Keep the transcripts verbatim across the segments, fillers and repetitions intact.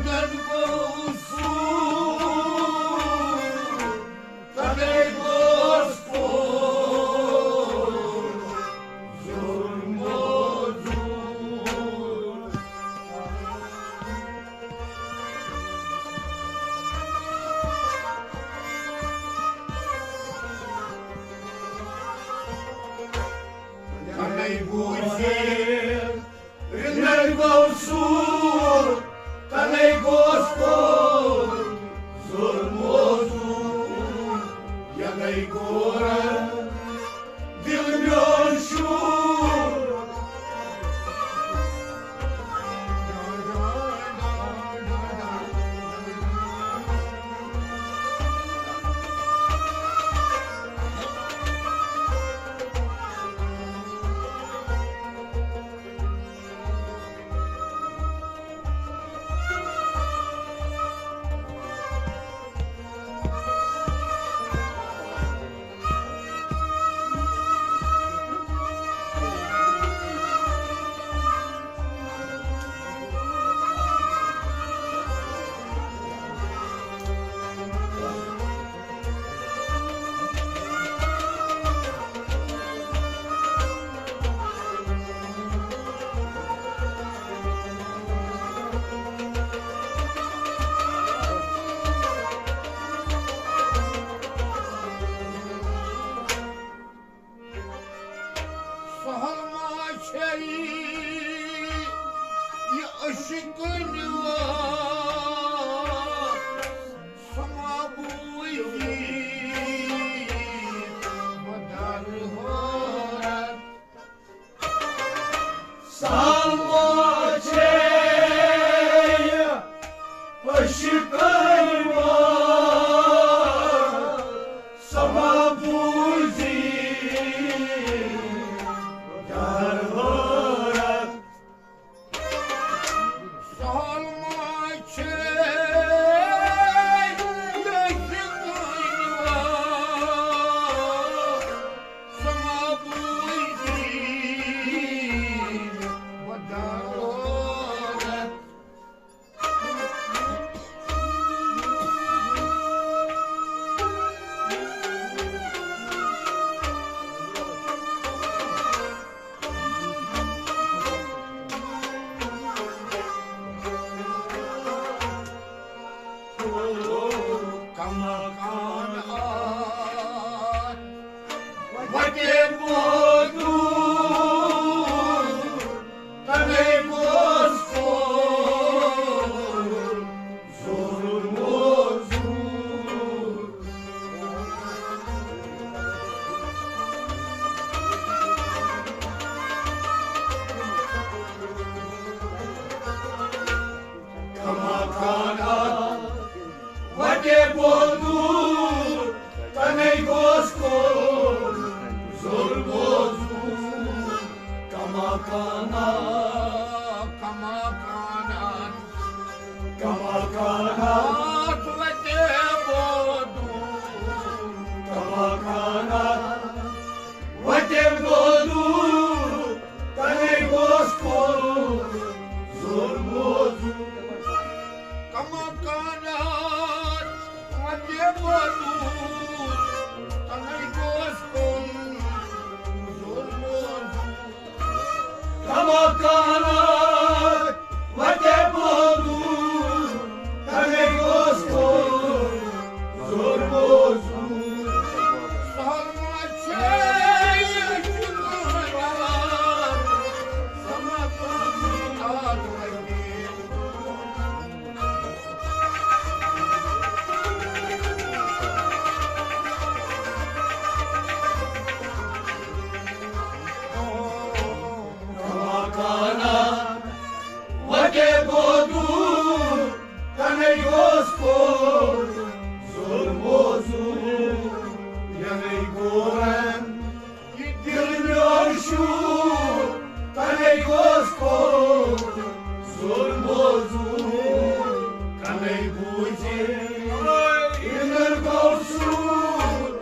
گوٚو سوٗر، تَنے گوٚو سوٗر، ظُلم موٚزوٗر۔ تَنے بوٗزِتھ رِنٛدَر گوٚو سوٗر، تَنے گوٚو سوٗر، ظُلم موٚزوٗر، یَنے گورَن دِل میون شوٗر۔ سہل ما چھے یہِ عشقٕنۍ وٲر، سۄ ما بوٗزی بہٕ درٕ حٲرت۔ سہل ما چھے یہِ عشقٕنۍ وٲر، سۄ ما بوٗزی درٕ حٲرت۔ سہل ما چھے یہِ عشقٕنۍ وٲر، سۄ ما بوٗزی بہٕ درٕ حٲرت۔ کماکان آر وتے بودو، تنے گوس کول زور موزور۔ کماکان آر وتے بودو، تنے گوس کول زور موزور۔ کماکان آر، کماکان آر، کماکان آر وتے بودو۔ کماکان آر وتے بودو، تنے گوس کول زور موزور۔ کماکان آر وتے بودو، تنے گوس کول زور موزور۔ کماکان آر وتے بودو، تنے گوس کول زور موزور۔ سہل ما چھے یہِ عشقٕنۍ وٲر، سۄ ما بوٗزی درٕ حٲرت۔ کماکان آر وتے بودو، تنے گوس کول زور موزور۔ یَنے گورَن دِل میون شوٗر، تنے گوس کول زور موزور۔ تنے بوٗزِتھ رِنٛدَر گوٚو سوٗر۔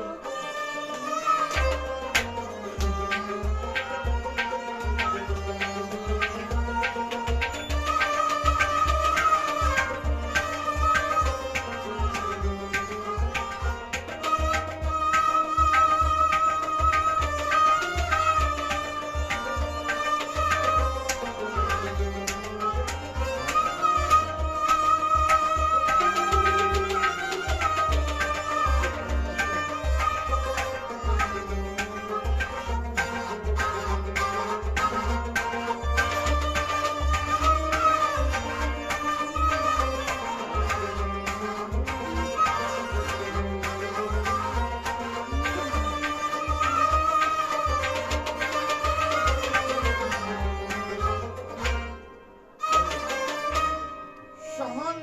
شاہن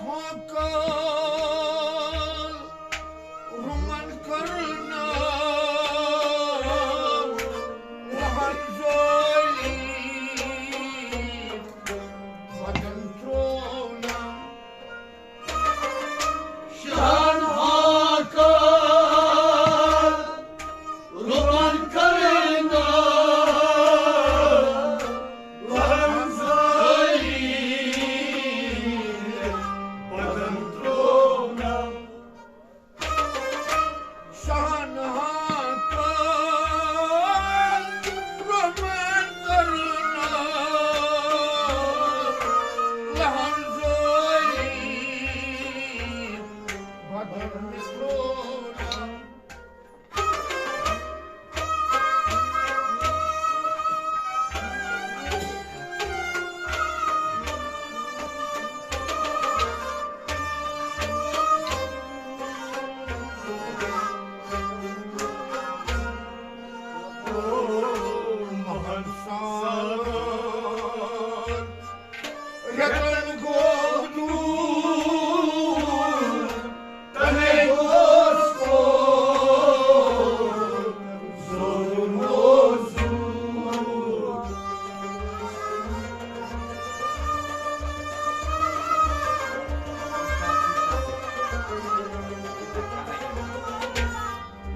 ہاکال رُمن کرنا، لہن زٲلی بدن ترٛوونا۔ شاہن ہاکال رُمن کرنا، لہن زٲلی بدن ترٛوونا۔ شاہن ہاکال رُمن کرنا، لہن زٲلی بدن ترٛوونا۔ مہن سالن رٮ۪تن گوٚو دوٗر، تَنے گوس کوٚر زوٚن موزوٗر۔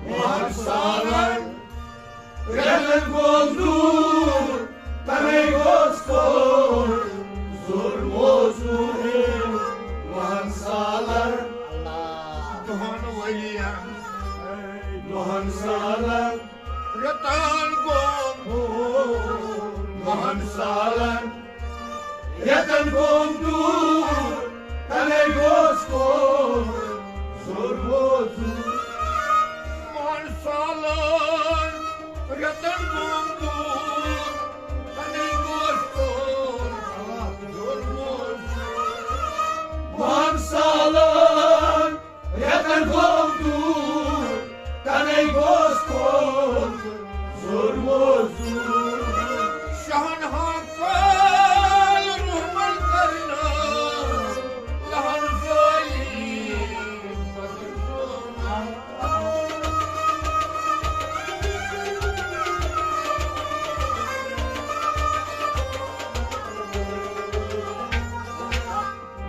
مہن سالن رٮ۪تن گوٚو دوٗر، تَنے گوس کوٚر زوٚن موزوٗر۔ مہن سالن دۄہن ؤرین، مہن سالن رٮ۪تن گوٚو دوٗر، مہن سالن رٮ۪تن گوٚو دوٗر، تَنے گوس کوٚر زوٚن موزوٗر۔ مہن سالن رٮ۪تن گوٚو دوٗر، تَنے گوس کوٚر زوٚن موزوٗر۔ مہن سالن رٮ۪تن گوٚو دوٗر، تَنے گوس کوٚر زوٚن موزوٗر۔ شاہن ہاکال رُمن کرنا، لہن زٲلی بدن ترٛوونا۔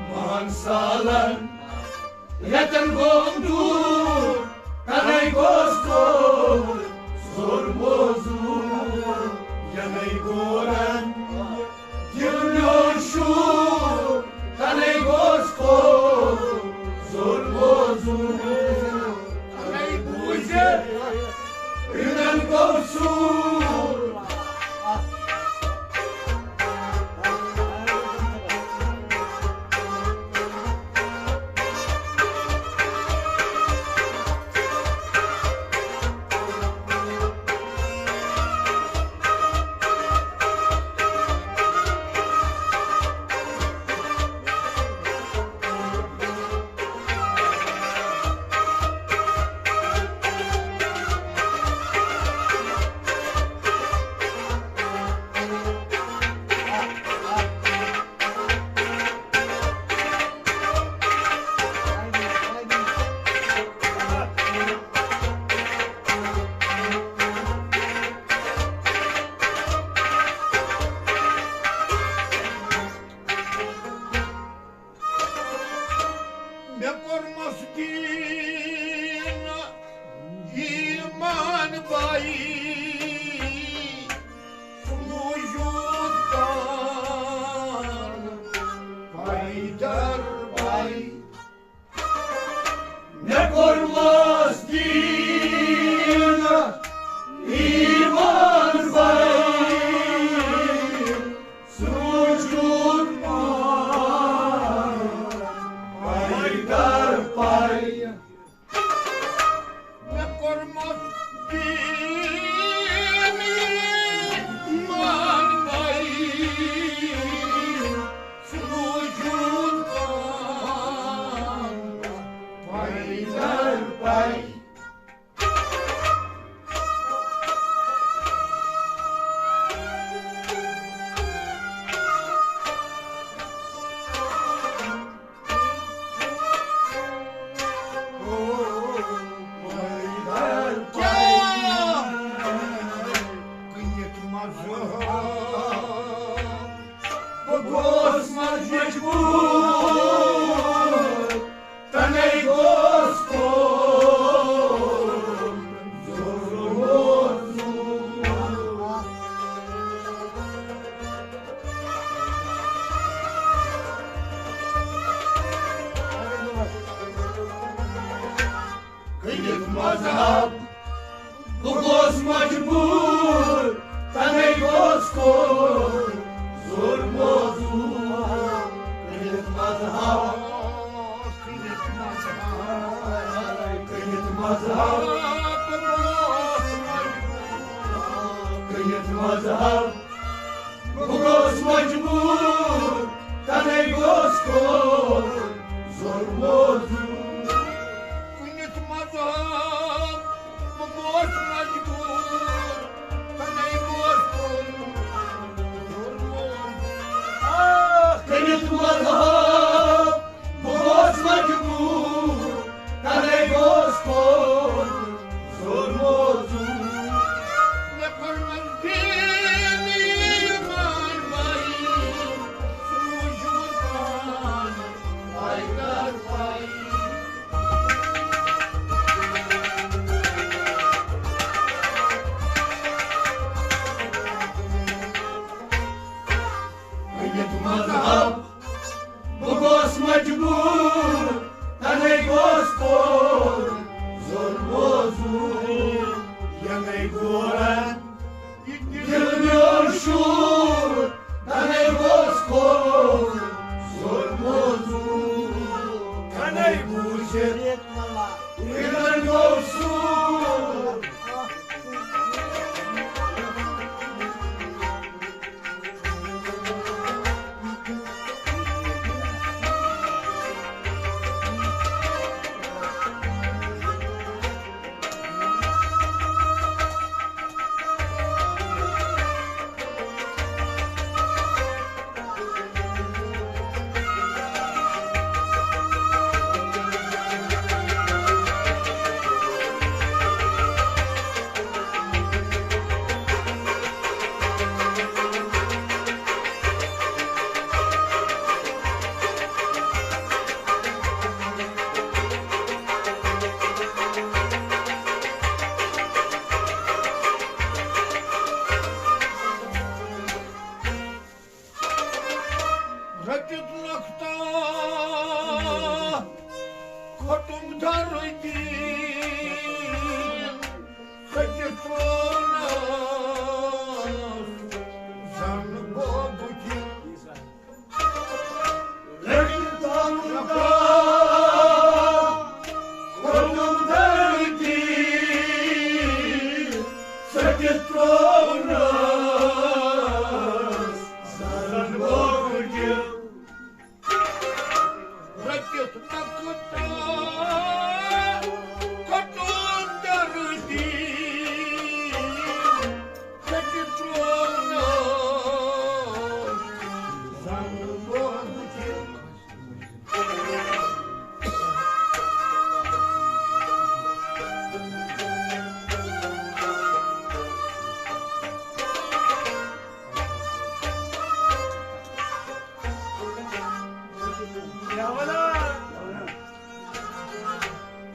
مہن سالن رٮ۪تن گوٚو دوٗر، تَنے گوس کوٚر زوٚن موزوٗر۔ یَنے گورن دِل میون شوٗر، تَنے گوس کوٚر زوٚن موزوٗر۔ تَنے بوٗزِتھ رِنن گوٚو سوٗر۔ مےٚ کوٚرمس دیٖن ایٖمان بایی، سُہ موٗجوٗد کان پایدر بایی۔ مےٚ کوٚرمس دیٖن ایٖمان بایی، سُہ موٗجوٗد پان پایدر پایی۔ مےٚ کوٚرمس دیٖن ایٖمان بایی، سُہ موٗجوٗد پان پایدر پایی۔ مذہب، بہٕ گوس مجبوٗر، تَنے گوس کوٚر زوٚر موزوٗر۔ کٔرِتھ مذہب، کٔرِتھ مذہب، کٔرِتھ مذہب۔ بہٕ گوس مجبوٗر، تَنے گوس کوٚر زوٚر موزوٗر۔ کٔرِتھ مذہب، بہٕ گوس مجبوٗر، تَنے گوس کوٚر زوٚر موزوٗر۔ آ، کٔرِتھ مذہب، بہٕ گوس مجبوٗر، تَنے گوس کوٚر زوٚر موزوٗر۔ مےٚ کوٚر مزدوٗری ماے ماے، سوٗزِو پان پاے در پاے۔ کٔرِتھ مذہب، بہٕ گوس مجبوٗر، تَنے گوس کوٚر زوٚر موزوٗر۔ یَنے گورَن یہِ دِل میون شوٗر، تَنے گوس کوٚر زوٚر موزوٗر۔ تَنے بوٗزِتھ یہِ دِل میون شوٗر۔ رٔٹِتھ نۄقطہ کھوٚتُم دھرتی، سٔجِتھ ترٛوونَس زَن بوبُچہِ۔ رٔٹِتھ نۄقطہ کھوٚتُم دھرتی، سٔجِتھ ترٛوونَس زَن بوبُچہِ۔ رٔٹِتھ نۄقطہ کھوٚتُم دھرتی، سٔجِتھ ترٛوونَس زَن بوبُچہِ۔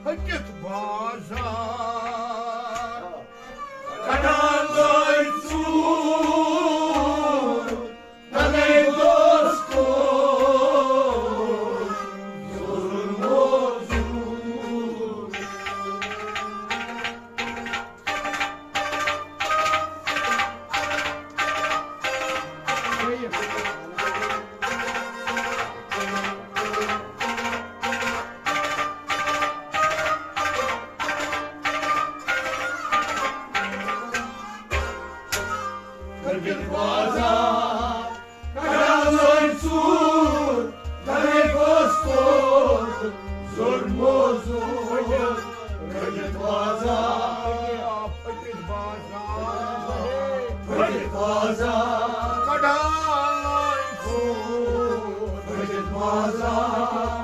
پھٔٹِتھ بازار، کڑان لٲے ژوٗر، تَنے گوس کوٚر زوٚر موزوٗر۔ کٔرِتھ بازار، کڑان لٲے ژوٗر، تَنے گوس کوٚر زوٚر موزوٗر۔ کٔرِتھ بازار، پھٔٹِتھ بازار، کڑان لٲے ژوٗر، پھٔٹِتھ بازار،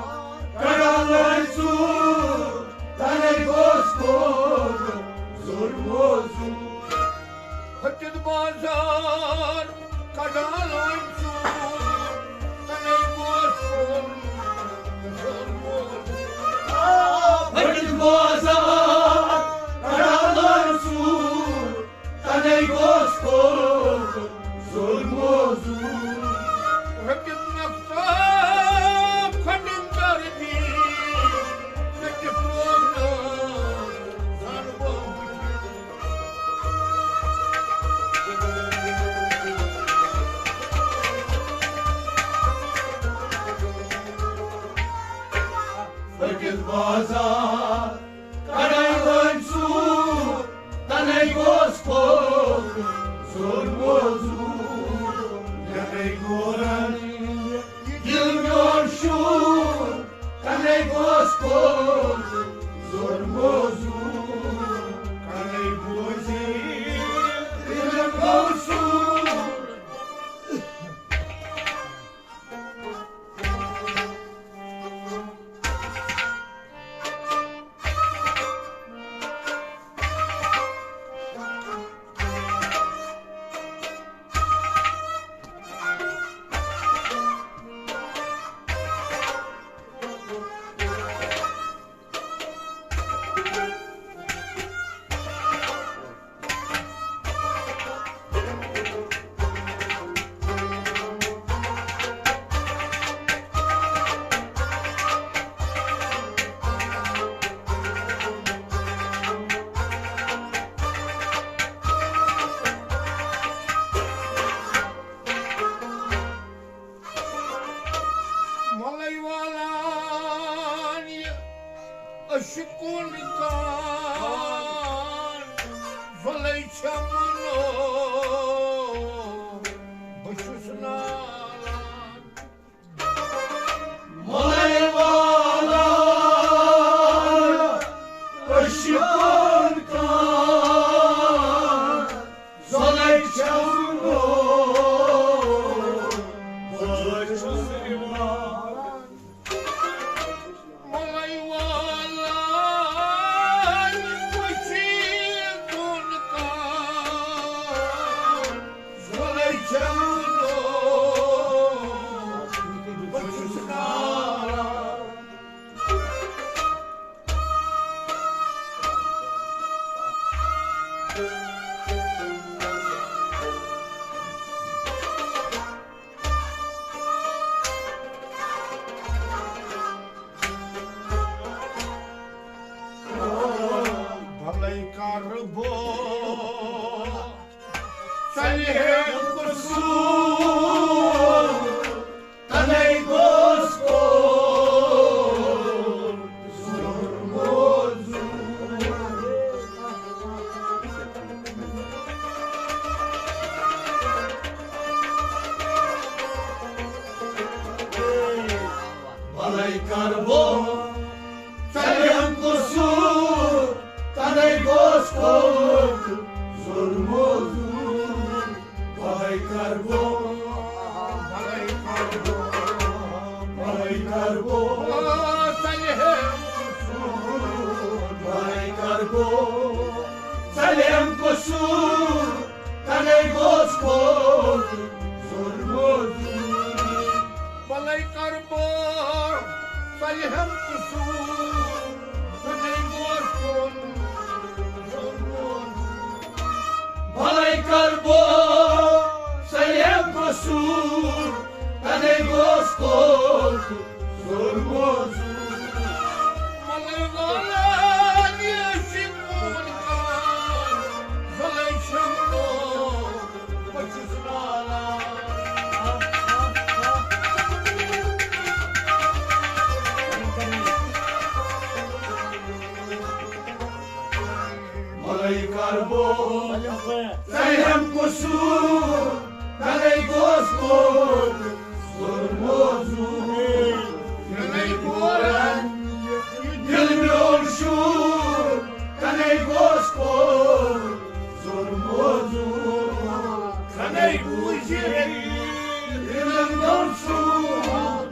کڑان لٲے ژوٗر، تَنے گوس کوٚر زوٚر موزوٗر۔ پھٔٹِتھ بازار، کڑان لٲے ژوٗر، تَنے گوس کوٚر زوٚر موزوٗر۔ پھٔٹِتھ بازار، کڑان لٲے ژوٗر، تَنے گوس کوٚر زوٚر موزوٗر۔ رٔٹِتھ نۄقطہ کھوٚتُم دھرتی، رٔٹِتھ ترٛوونَس بازار کڑے وٲلۍ ژوٗر، تَنے گوس کھوٚل زوٚن موزوٗر، یَنے گورَن یہِ دِل میون شوٗر، تَنے گوس کھوٚل زوٚن موزوٗر، کَڑے بوزے دِل میون شوٗر۔ مۄلے والان یہِ عشقُن کان، زۄلے چھَم نوٗر، بہٕ چھُس نالان۔ مۄلے والان عشقُن کان، زۄلے چھَم نوٗر، بہٕ چھُس نالان۔ مۄلے والان وٕچھی کُن کان، زۄلے چھَم نوٗر، بہٕ چھُس نالان۔ بھلے کر بو سلیحم قصور، تنے گوس کھوٚل زوٚن موزوٗر۔ بھلے کر بو سلیحم قصور، تنے گوس کھوٚل زوٚن موزوٗر۔ بھلے کر بو، بھلے کر بو، بھلے کر بو سلیحم قصور، بھلے کر بو سلیحم قصور، تنے گوس کھوٚل زوٚن موزوٗر۔ بھلے کر بو سلیحم قصور، تنے گوس کھوٚل زوٚن موزوٗر۔ بھلے کر بو سلیحم قصور، تنے گوس کھوٚل زوٚن موزوٗر۔ مۄلے والان یہِ عشقُن کان، زۄلے چھَم نوٗر، بہٕ چھُس نالان۔ بھلے کر بو سلیحم قصور، تنے گوس کھوٚل زوٚن موزوٗر۔ یَنے گورَن یہِ دِل میون شوٗر، تنے گوس کھوٚل زوٚن موزوٗر۔ تنے بوٗزِتھ دِلَن گوٚو شوٗر۔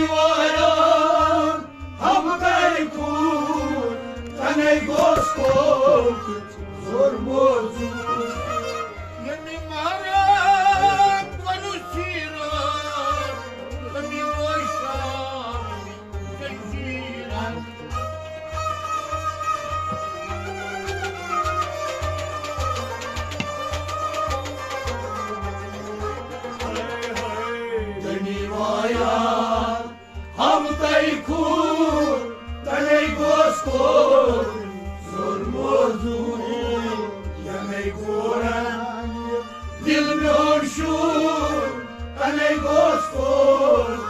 واران ہمدای کھوٗر، تنے گوس کوک زور موزوٗر۔ ییٚمہِ مہراب گۄڈٕ سیٖران، تٔمی وٲے شام زنجیٖرن۔ دنی وایا ہم تئی کھوٗر، تنے گوس کوک زور موزوٗر۔ یمے کورن دل میون شوٗر، تنے گوس کوک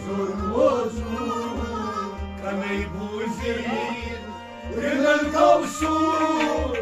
زور موزوٗر۔ کنے بوٗزِتھ رنگن گوٚو سوٗر۔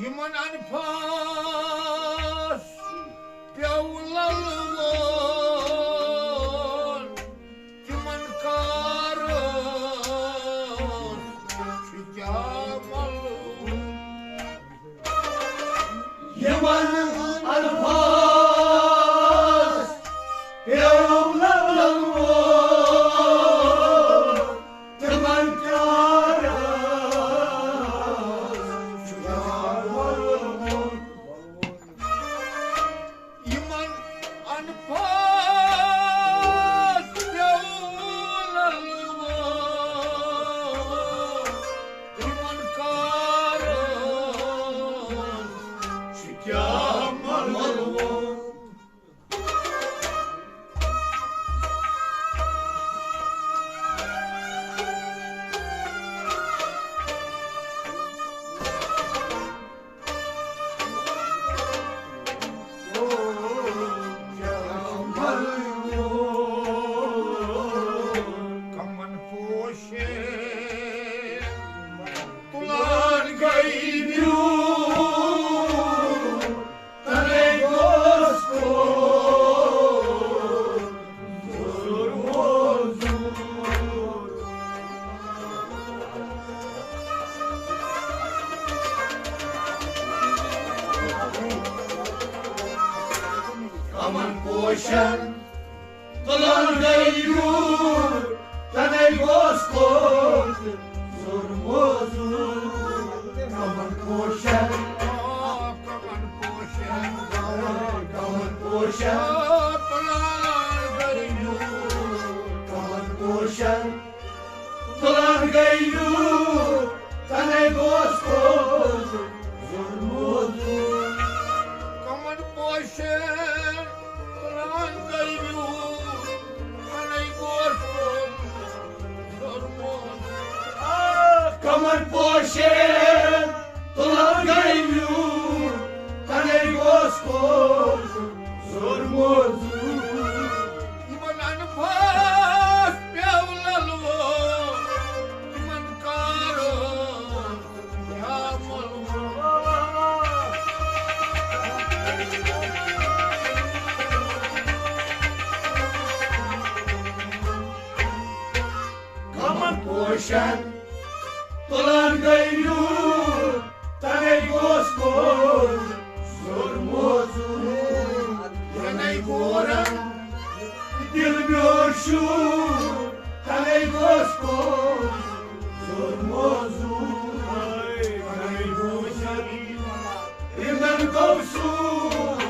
یِمن انفاس پیوٚو للوُن، تِمن کار چھُ کیٛاہ ملوُن۔ یِمن الفاظ پیوٚو للوُن، تِمن کار چھُ کیٛاہ ملوُن۔ یِمن انفاس پیوٚو للوُن، یِمن کار چھُ کیٛاہ ملوُن۔ کمن پوشے تُلان گٔے نیوٗر، تنے گوس کوک زور موزوٗر۔ کمن پوشن تُلان گٔے نیوٗر، تنے گوس کوک زور موزوٗر۔ کمن پوشن، کمن پوشن، کمن پوشن تُلان گٔے نیوٗر، کمن پوشن تُلان گٔے نیوٗر، تنے گوس کوک زور موزوٗر۔ کمن پوشن تُلان گٔے نیوٗر، تنے گوس کوک زور موزوٗر۔ کمن پوشن تُلان گٔے نیوٗر، تنے گوس کوک زور موزوٗر۔ یِمن انفاس پیوٚو للوُن، یِمن کار چھُ کیٛاہ ملوُن۔ کمن پوشن تُلان گٔے نیوٗر، تنے گوس کوک زور موزوٗر۔ یمے کورن دل میون شوٗر، تنے گوس کوک زور موزوٗر۔ یمے بوٗزِتھ رنگن گوٚو سوٗر۔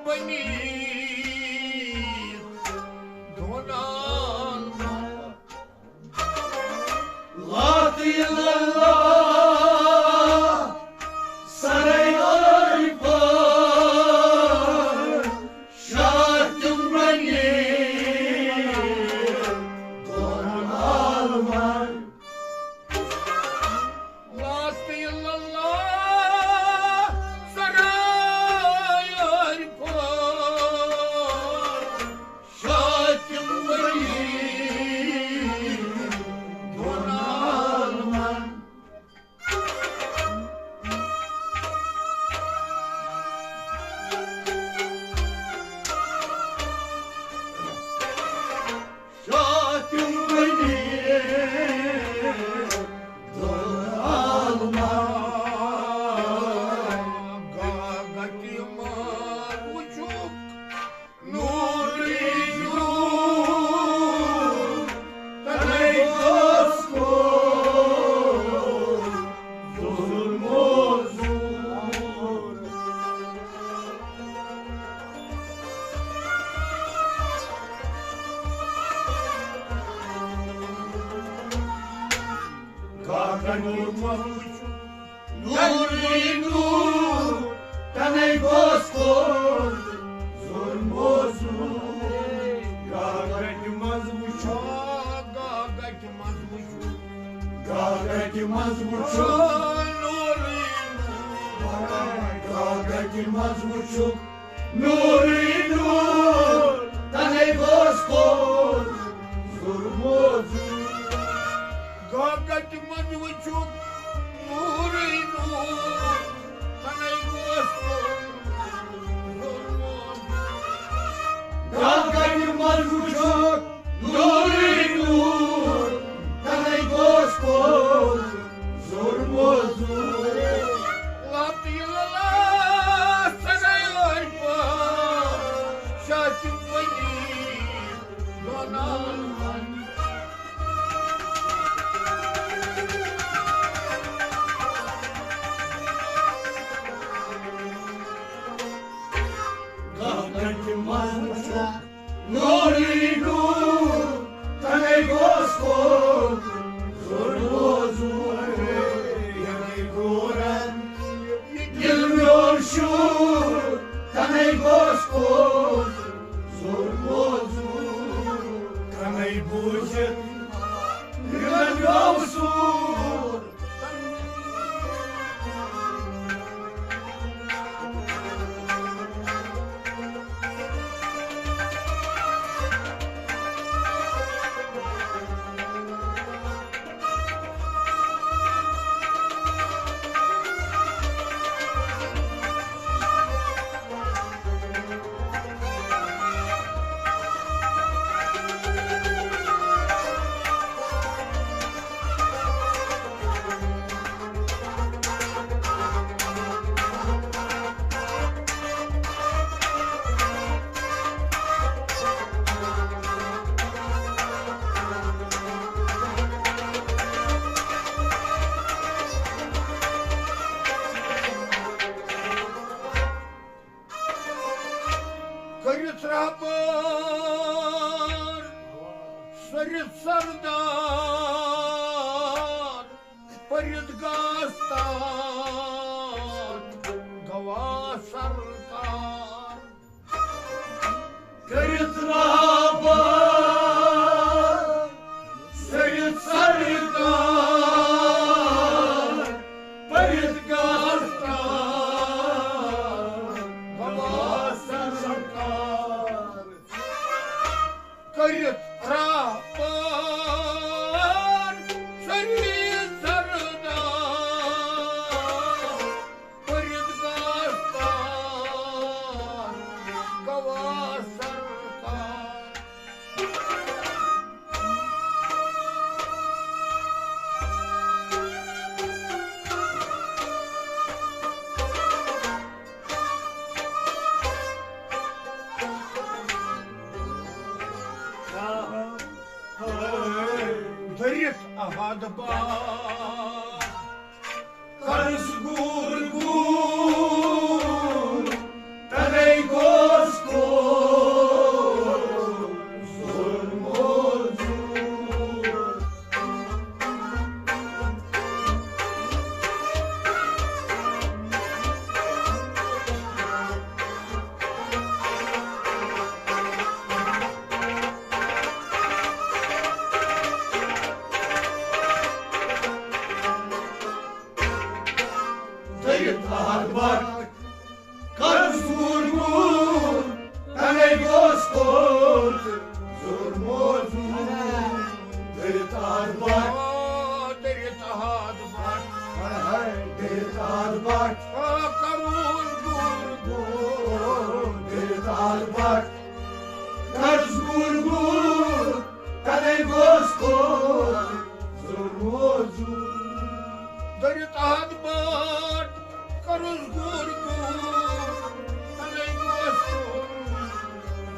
ونی دونال ما۔ لا الا اللہ، سرے عارفان، شاہ تم بنی دونال عالمان۔ لا الا اللہ، سرے عارفان، شاہ تم بنی دونال عالمان۔ شاہ تم بنی دونال عالمان۔ گاگت ما وچھُکھ نوری نور، تنے گوس کو ظلم و زور۔ گاگت ما وچھُکھ نوری نور، تنے گوس کو ظلم و زور۔ گاگت منٛز وٕچھُکھ، گاگت منٛز وٕچھُکھ، گاگت منٛز وٕچھُکھ نوری نور، گاگت منٛز وٕچھُکھ نوری نور، تنے گوس کو ظلم و زور۔ گاگت منٛز وٕچھُکھ نوری نور، تنے گوس کو ظلم و زور۔ گاگت منٛز وٕچھُکھ نوری نور، تنے گوس کو ظلم و زور۔ لا الا اللہ، سرے عارفان، شاہ تم بنی دونال عالمان۔ گاگت منٛز وٕچھُکھ نوری نور، تنے گوس کو ظلم و زور۔ یعنی گورن ییٚلہِ میون شُر، تنے گوس کو ظلم و زور۔ تنے بوٗزِتھ یِمن گوٚو سور۔ کٔرِتھ رہبر، سٔرِتھ سردار، پٔرِتھ گاستان، گواہ سردار۔ کٔرِتھ رہبر، سٔرِتھ سردار، پٔرِتھ گاستان، گواہ سردار۔ کٔرِتھ رہبر، سٔرِتھ سردار، پٔرِتھ گاستان، گواہ سردار۔ دٔرِتھ احد بار۔ قرض گور گور، تنے گوس بٹ، قرض گور گور، تنے گوس کھوژُن زور موزوٗر۔ دٔرِتھ احد بٹ، قرض گور گور، تنے گوس کھوژُن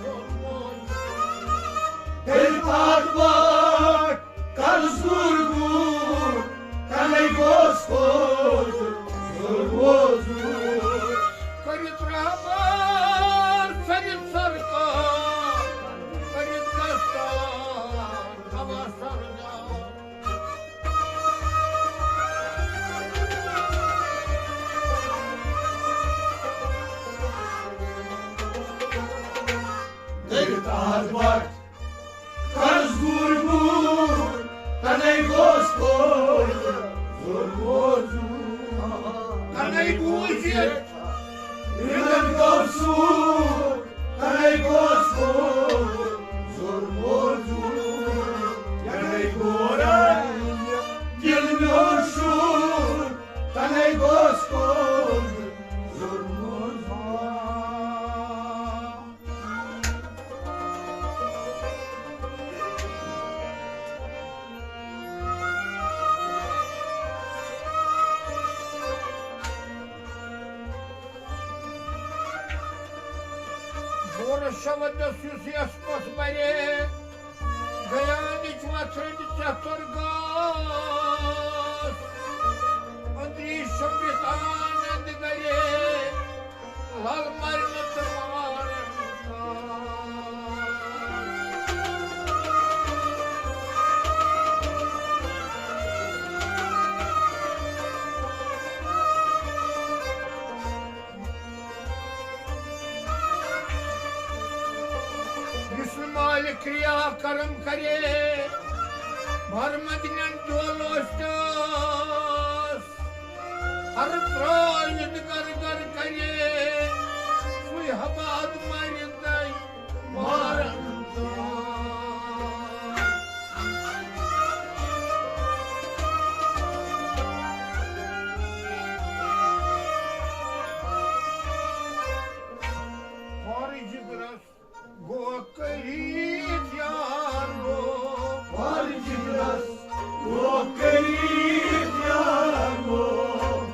زور موزوٗر۔ دٔرِتھ احد بٹ، قرض گور گور، تنے گوس کھوژُن زور موزوٗر۔ کٔرِتھ رہبر، کٔرِتھ سرکار، کٔرِتھ دستار، تھاوان سردار۔ دٔرِتھ احد بٹ، قرض گور گور، تنے گوس کھوژُن زور موزوٗر۔ تنے بوٗزِتھ رِدن گوٚو سوٗر، تنے گوس کھوژُن زور موزوٗر۔ ینے گورا دِل میون شوٗر، تنے گوس کھوژُن زور موزوٗر۔ بورس شودس یُس یس پس برے، گیانٕچ وتھرٕنۍ چتر گاس، أنٛدری شۄنٛگِتھ آنند گرے۔ لل مرنہٕ تہٕ مارنہٕ تام۔ یُس نہٕ مالک ریا کرم کرے، بھر مدنین ڈول اوس تس۔ ہر ترٲوِتھ گر گر کرے، سُے حباد مرِ تَے مارن تام۔ خارج گرس گوٚو قریب یارو۔ ہر جگرس گوٚو قریب یارو۔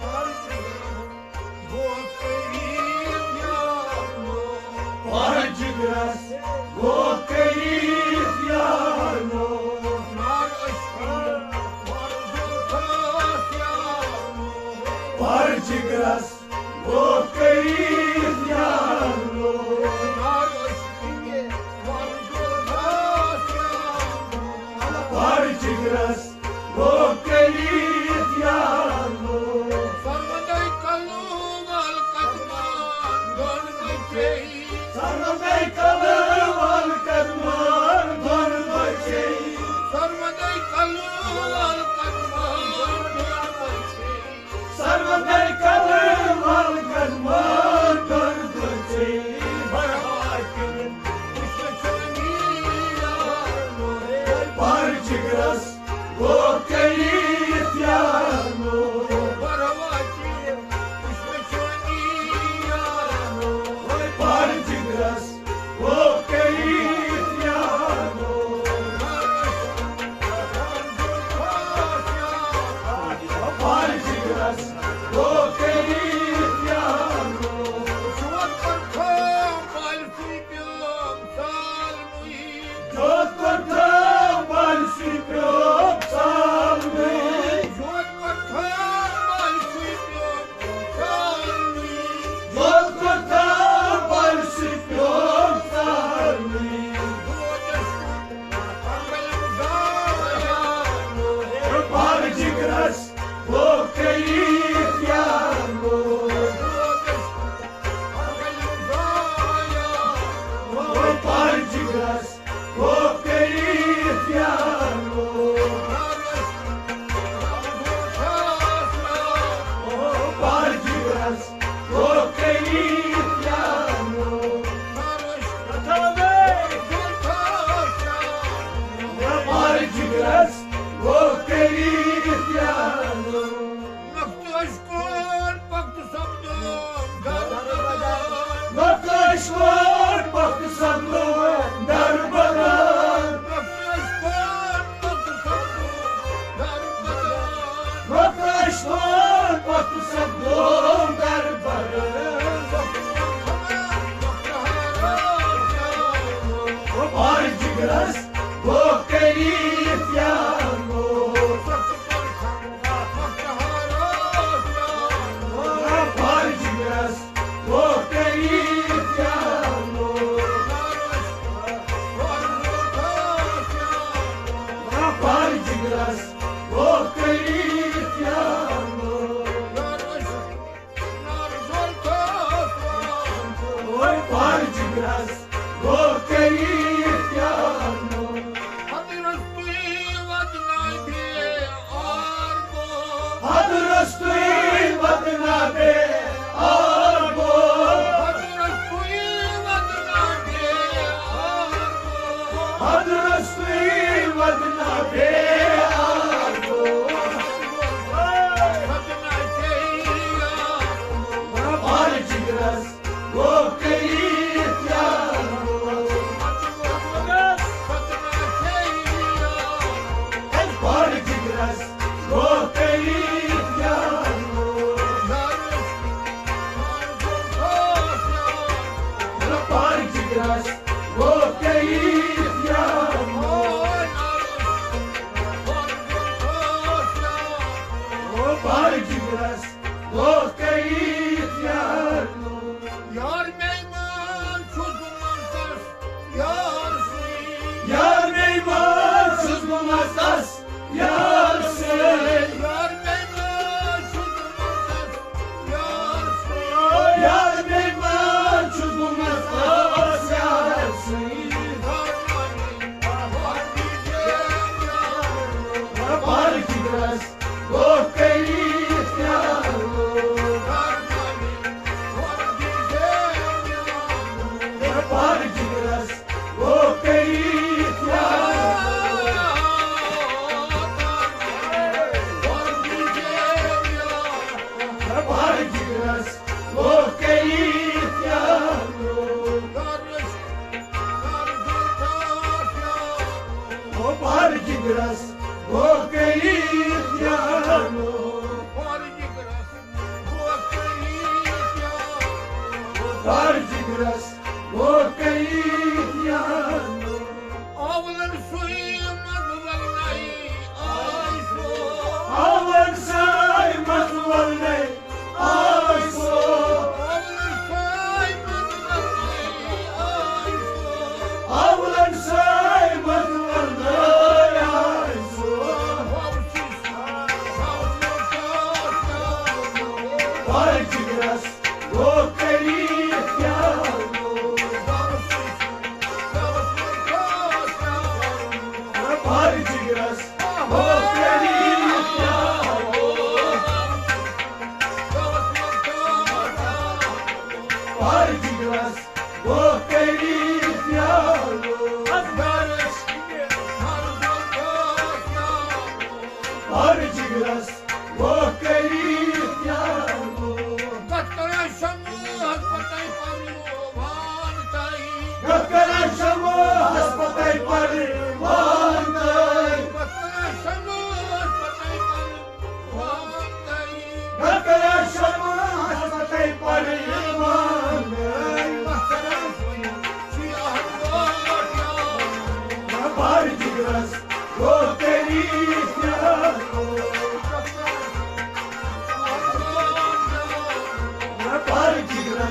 ہر جگرس گوٚو قریب یارو۔ ہر جگرس گوٚو قریب یارو۔ نار عشقی ورزو خاص یارو۔ ہر جگرس گوٚو قریب یارو۔ ہر جگرس گوٚو قریب یارو۔ سرمدے کلہٕ ول قدمان دۄن بچے۔ سرمدے کلہٕ ول قدمان دۄن بچے۔ سرمدے کلہٕ ول قدمان دۄن بچے۔ سرمدے کلہٕ ول قدمان دۄن بچے۔ برہواتہِ وٕچھنہٕ چٲنی یارو۔ ہر جگرس گوٚو قریب یارو۔ برہواتہِ وٕچھنہٕ چٲنی یارو۔ ہر جگرس گوٚو جگرس گوٚو قریب یار لوگ۔ بر جگرس گوٚو قریب یار لوگ۔ بر جگرس گوٚو قریب یار لوگ۔ اوے بر جگرس گوٚو قریب یار لوگ۔ حضرت تُہۍ وَدناوِ آر گوٚو۔ حضرت تُہۍ وَدناوِ آر گوٚو۔ حضرت تُہۍ وَدناوِ آر گوٚو۔ حضرت تُہۍ وَدناوِ آر گوٚو۔ وَدناوِ آر گوٚو۔ بر جگرس گوٚو قریب یار لوگ۔ بر جگرس گوٚو قریب یار لوگ۔ بر جگرس گوٚو قریب یار لوگ۔ بر جگرس گوٚو قریب یار لوگ۔ یار میمان چھُس بہٕ مستس یار سٕے۔ یار میمان چھُس بہٕ مستس یار سٕے۔ یار میمان چھُس بہٕ مستس یار سٕے۔ یار میمان چھُس بہٕ مستس یار سٕے۔ یار میمان، بر جگرس گوٚو قریب یار لوگ۔ بر جگرس گوٚو قریب یار لوگ۔ بر جگرس گوٚو قریب یار لوگ۔ بر جگرس گوٚو قریب یار لوگ۔ بر جگرس گوٚو قریب یار لوگ۔ اولن سُے مزٕ ولنَے آے سو۔ اولن سُے مزٕ ولنَے آے سو۔ اولن سُے مزٕ ولنَے آے سو۔ اولن سُے مزٕ ولنَے آے سو۔ بر جگرس گوٚو قریب یار لوگ۔ بر جگرس گوٚو قریب یار لوگ۔ بر جگرس گوٚو قریب یار لوگ۔ بر جگرس گوٚو قریب یار لوگ۔ کتھ کران شموہس پتے پروان تائی۔ کتھ کران شموہس پتے پروان تائی۔ کتھ کران شموہس پتے پروان تائی۔ کتھ کران شموہس پتے پروان تائی۔ کتھ کران شموہس پتے پروان تائی۔ بر جگرس گوٚو قریب یار لوگ۔ بر جگرس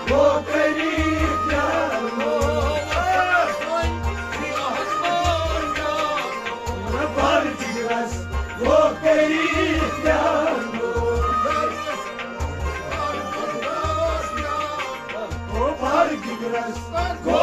گوٚو قریب یار لوگ۔ بر جگرس گوٚو قریب یار لوگ۔ بر جگرس گوٚو